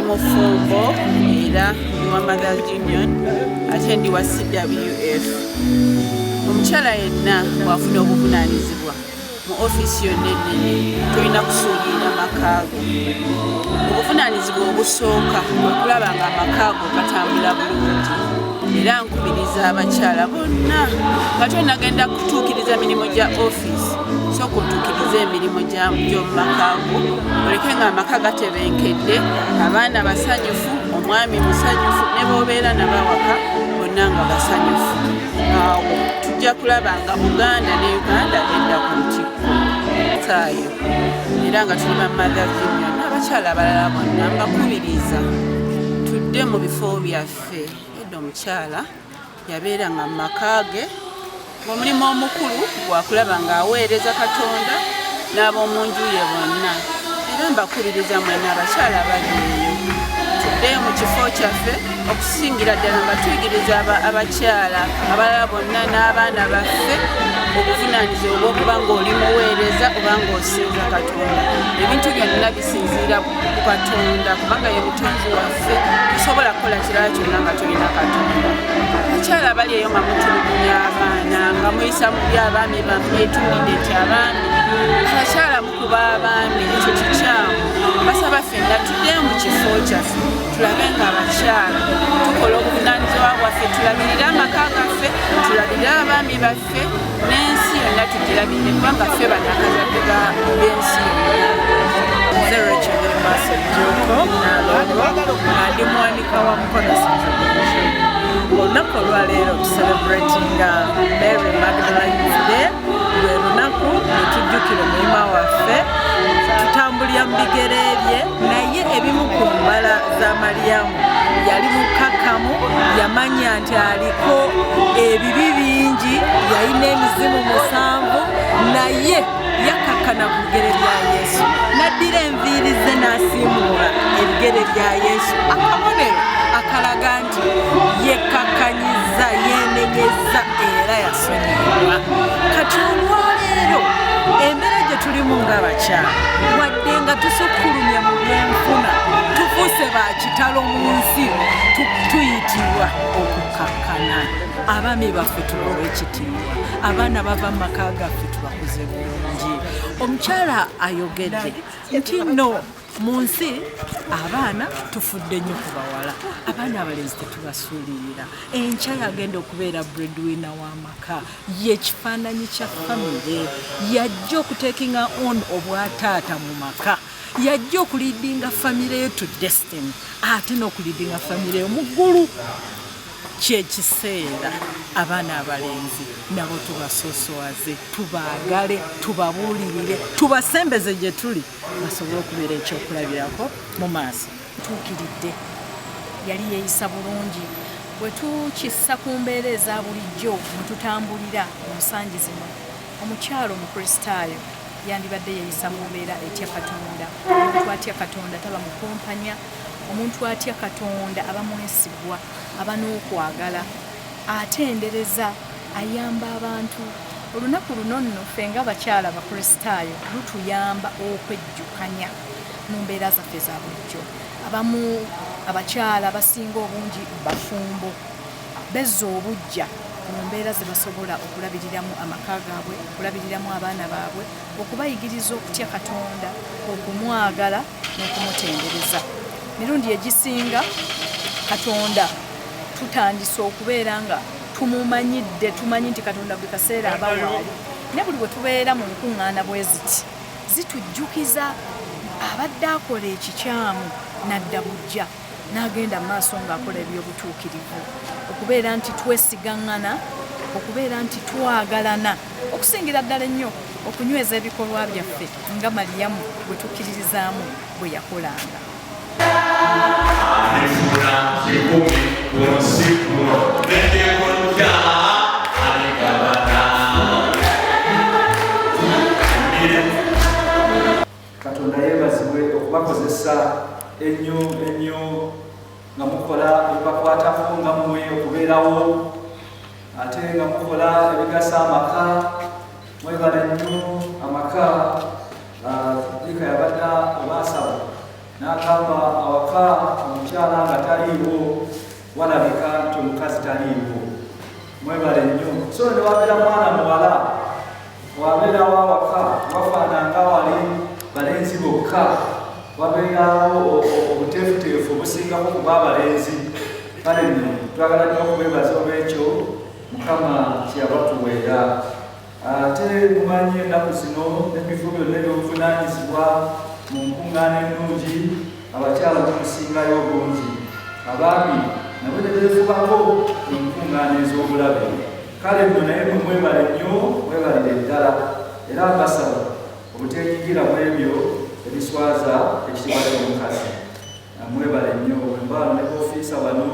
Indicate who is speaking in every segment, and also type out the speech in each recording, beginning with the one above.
Speaker 1: Mufumbo era ndi wa Mothers Union, ate ndi wa CWF. Omukyala yenna bw'afuna obuvunaanyizibwa mu ofiisi yonna ennene, tolina kusuulirira maka go. Obuvunaanyizibwa obusooka okulaba nga amaka go gatambula bulungi. Era nkubiriza abakyala bonna nga tonagenda kutuukiriza mirimu gya ofiisi, sooka otuukirize emirimu gy'omu maka go, oleke nga amaka gatebenkedde, abaana basanyufu, omwami musanyufu, ne b'obeera nabawaka bonna nga basanyufu. Awo tujja kulaba nga Buganda ne Uganda edda ku ntikko taayo. Era nga tuli ba Mothers Union n'abakyala abalala bonna, mbakubiriza tudde mu bifo byaffe. Edda omukyala yabeeranga mu maka ge ng'omulimu omukulu gwakulaba ng'aweereza Katonda n'ab'omu nju ye bonna. Era mbakubiriza mwenna abakyala abali eyo, tuddeyo mu kifo kyaffe, okusingira ddala nga tuyigiriza abakyala abalala bonna n'abaana baffe obuvunaanyizibwa obw'okuba ng'oli muweereza oba ng'osinza Katonda. Ebintu byonna bisinziira ku Katonda, kubanga ye mutonzi waffe. Tosobola kukola kirala kyonna nga tolina Katonda. Abakyala abali eyo nga mutulugunya abaana, nga muyisa bubi abaami bammwe, tuwulidde nti abaami, abakyala mukuba abaami, ekyo kikyamu. Basaba ffenna tuddeyo mu kifo kyaffe, tulabe nga abakyala tukola obuvunaanyizibwa bwaffe, tulabirire amaka gaffe, tulabirire abaami baffe, n'ensi yonna tugirabirire, kubanga ffe bannakazadde b'ensi yonna.
Speaker 2: Nze Rachel Maaso Jjuuko Nalongo, nga ndi muwanika wa Mukono Central Division. Olunaku olwaleero tucelebratinga Mary Magdalene's Day. Lwe lunaku lwe tujjukira omuyima waffe, tutambulira mu bigere bye. Naye ebimu ku mbala za Mariyamu, yali mukkakkamu, yamanya nti aliko ebibi bingi, yalina emizimu musanvu, naye yakkakkana ku bigere bya Yesu, n'addira enviiri ze n'asiimuula ebigere bya Yesu, akabonero akalaga nti yekkakkanyiza, yeenenyeza era yasonyiyibwa. Kati olwaleero embeera gye tulimu ng'abakyala, wadde nga tusukkulumye mu byenfuna, tufuuse ba kitalo mu nsi, tuyitibwa okukkakkana. Abaami baffe tubawa ekitiibwa, abaana bava mu maka gaffe tubakuze bulungi. Omukyala ayogedde nti nno mu nsi abaana tufudde nnyo ku bawala, abaana abalenzi tetubasuulirira. Enkya yagenda okubeera breadwinner w'amaka, ye kifaananyi kya famire, yajja okutakinga on obwataata mu maka, yajja okuleadinga famire yo to destiny, ate n'okuleadinga famire yo mu ggulu. Kyekiseera abaana abalenzi nabo tubasosowaze, tubaagale, tubabuulirire, tubasembeze gye tuli, basobole okubeera ekyokulabirako mu maaso.
Speaker 3: Tuukiridde, yali yeeyisa bulungi. Bwe tukissa ku mbeera eza bulijjo mwe tutambulira mu nsangi zino, omukyalo Omukristaayo yandibadde yeeyisa mu mbeera etya Katonda. Omuntu atya Katonda taba mukumpanya. Omuntu atya Katonda aba mwesigwa, aba n'okwagala, atendereza, ayamba abantu. Olunaku luno nno ffe ng'abakyala Abakristaayo lutuyamba okwejjukanya mu mbeera zaffe za bulijjo. Abamu, abakyala abasinga obungi bafumbo, bezza obuggya mu mbeera ze basobola okulabiriramu amaka gaabwe, okulabiriramu abaana baabwe, okubayigiriza okutya Katonda, okumwagala n'okumutendereza. Mirundi egisinga Katonda tutandise okubeera nga tumumanyidde, tumanyi nti Katonda buli kaseera aba waali, naye buli bwe tubeera mu nkuŋŋaana bwe ziti zitujjukiza abadde akola ekikyamu n'adda bujja n'agenda mu maaso ng'akola eby'obutuukirivu, okubeera nti twesigaŋŋana, okubeera nti twagalana, okusingira ddala ennyo okunyweza ebikolwa byaffe nga Maliyamu bwe tukkiririzaamu bwe yakolanga.
Speaker 4: Alifuna 1000 ku nsi kuno nejekunja aligabana.
Speaker 5: Katonda yeebazibwe okubakozesa ennyo ennyo nga mukola ebibakwatako, nga mmwe okubeerawo ate nga mukola ebigasa amaka. Mwebale nnyo amaka. Liika yabadde obaasaba. N'agamba awaka omukyala nga taliiwo walabika nti omukazi taliiwo. Mwebale nnyo. So ne wabeera mwana muwala wabeerawo awaka wafaananga wali balenzi bokka, wabeerawo obuteefuteefu obusingako kuba abalenzi. Kale nno twagala nnyo okwebaza olw'ekyo Mukama kyeyabatuweera. Ate mumanyi ennaku zino n'ebifo byonna eby'obuvunaanyizibwa mu nkuŋŋaana ennungi abakyala tumusingayo obungi, abaami nabo ne beefubako mu nkuŋŋaana ez'obulabe. Kale nno naye mwe mwebale nnyo, mwebalire ddala, era mbasaba obuteenyigira mu ebyo ebiswaza ekitiibwa ky'omukazi. Mwebale nnyo. Wembaano ne ofiisa bano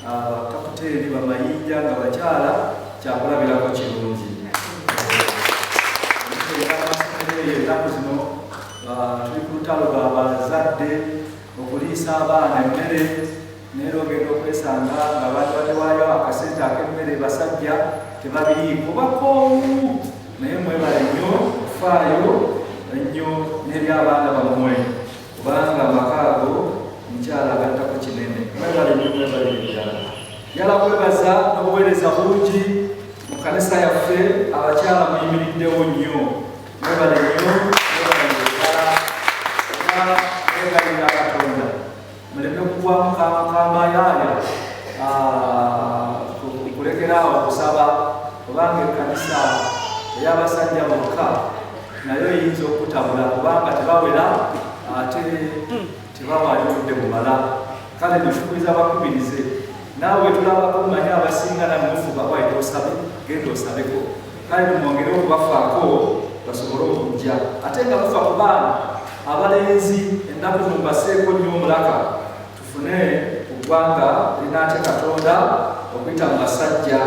Speaker 5: bakaputeeri bamayinja nga bakyala kyakulabirako kirungi. Amasomero eyo ennaku zino tuli ku lutalo lwa bazadde okuliisa abaana emmere, naye era ogenda okwesanga nga abantu batewaayo akasente ak'emmere basajja tebabiriiko bakoowu. Naye mwebale nnyo okufaayo ennyo n'ebyabaana bammwe, kubanga amaka ago mukyala agattako kinene. Mwebale nnyo, mwebale ddala. Njala kwebaza n'obuweereza bungi mu kanisa yaffe, abakyala muyimiriddewo nnyo. Mwebale nnyo, mwebale ddala. Era mwebalira Katonda muleme kugwamu kamayaaya kulekeraawo okusaba, kubanga ekkanisa ey'abasajja bokka nayo eyinza okutabula, kubanga tebawera ate tebawaayo budde bumala. Kale netukubiriza bakubirize naawe tulabako mmanyi abasinga namufuba waita osabe, genda osabeko. Kale nimwongere okubafaako basobole okujja, ate nga mufa ku baana abalenzi ennaku zino mubaseeko nnyo omulaka, tufune ku ggwanga linaatya Katonda okuyita mu basajja.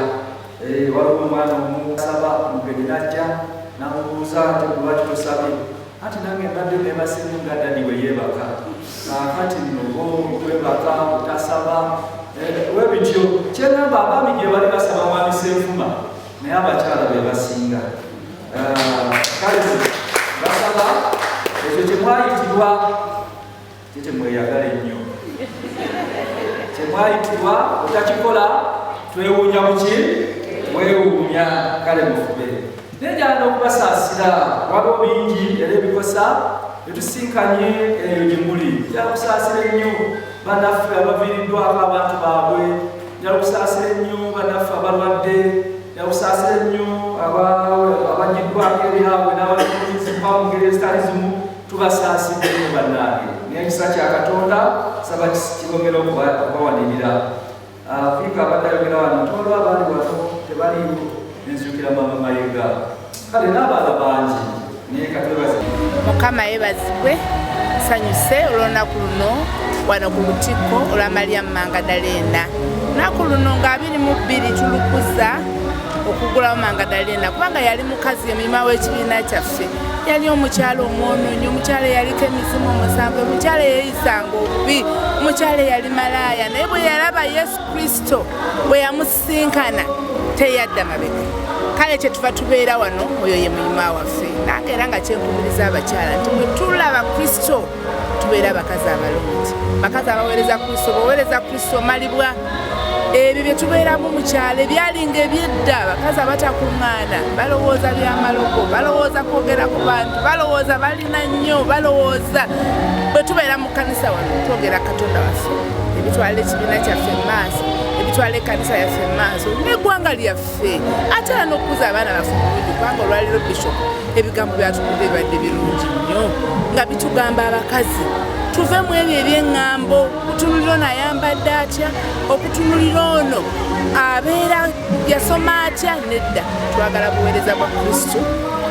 Speaker 5: Waliwo omwana omu asaba, omugenyi n'ajja n'amubuuza nti lwaki tosabye? Anti nange mbadde neebasemu nga dadi bwe yeebaka. Kaakati nno bo kwebaka butasaba webityo. Kyengamba abaami gye bali basaba mwami Ssenfuma, naye abakyala be basinga. Kale basaba ekyo kye mwayitibwa, kye temweyagala ennyo, kye mwayitibwa otakikola twewuunya buki wewuunya. Kale mufube. Naye njala n'okubasaasira, waliwo bingi era ebikosa etusinkanye eyo gye muli. Njala kusaasira ennyo bannaffe abaviiriddwako abantu baabwe, njala kusaasira ennyo bannaffe abalwadde, njala kusaasira ennyo abagiddwako ebyabwe n'abatumizibwa mu ngeri ezitali zimu. Tubasaasidde nnyo bannange, n'ekisa kya Katonda saba kibongere okubawanirira. Afrika abadde ayogera wano nti waliwo abaali wano tebaliiwo, nenzijukira Mama Mayiga, kale n'abaana bangi, naye katwebaze
Speaker 1: Mukama yeebazibwe. Nsanyuse olw'olunaku luno wano ku lutikko olwa Mariam Mangadalena. Lunaku luno nga 22 tulukuza okugulawo Mangadalena, kubanga yali mukazi emuyima w'ekibiina kyaffe. Yali omukyala omwonoonyi, omukyala eyaliko emizimu omusanvu, omukyala eyeeyisanga obubi, omukyala eyali malaaya. Naye bwe yalaba Yesu Kristo, bwe yamusisinkana, teyadda mabega. Kale kyetuva tubeera wano, oyo ye muyima waffe. Nange era nga kyenkubiriza abakyala nti bwe tulaba Kristo tubeera abakazi abalungi, bakazi abaweereza Kristo. Bweweereza Kristo omalibwa ebyo bye tubeeramu mu kyalo ebyalinga ebyedda. Abakazi abatakuŋŋaana balowooza byamalogo, balowooza kwogera ku bantu, balowooza balina nnyo, balowooza. Bwe tubeera mu kkanisa wano twogera Katonda waffe, ebitwala ekibiina kyaffe mu maaso, ebitwala ekkanisa yaffe mu maaso n'eggwanga lyaffe, ate era n'okukuza abaana baffe bulungi. Kubanga olwaliro Bishop ebigambo byatugudde bibadde birungi nnyo, nga bitugamba abakazi tuve mu ebyo eby'eŋŋambo, okutunulira ono ayambadde atya, okutunulira ono abeera yasoma atya. Nedda, twagala buweereza bwa Kristo.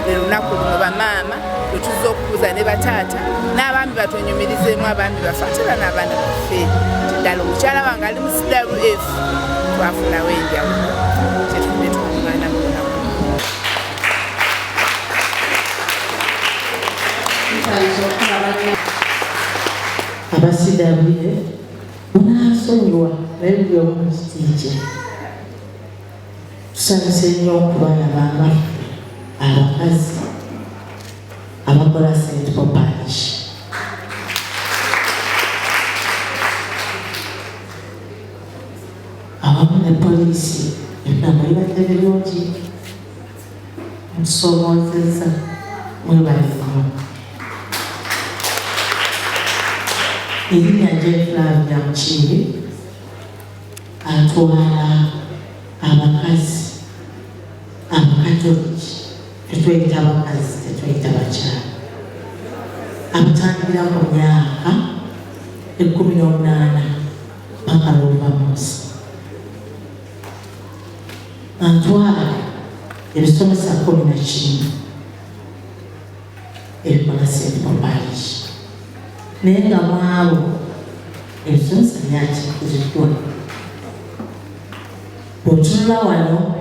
Speaker 1: Le lunaku luno bamaama lwe tuzza okukuza ne bataata n'abaami batwenyumirizeemu, abaami baffe ate era n'abaana baffe, nti ddala omukyala wange ali mu CWF, twafunawo enjawulo. Kyetuvudde tukuŋŋaana mu lunaku.
Speaker 6: Aba CWF munansonyiwa, naye buli omu mu kiti kye, tusanyuse nnyo okubalaba ngaffe abakazi abakola St. Paul Parish. Ne poliisi ebigambo bibadde birungi, mutusomoozezza, mwebale nnyo. Erinnya gye Flavia Mukiibi, atwala abakazi Abakatoliki. Tetweyita bakazi, tetweyita bakyala, abatandikira ku myaka 18 paka lwova mu nsi. Antwala ebisomesa 11 ebikola St Paul Parish, naye nga mwabo ebisomesa byakiikiriddwa. Bw'otunula wano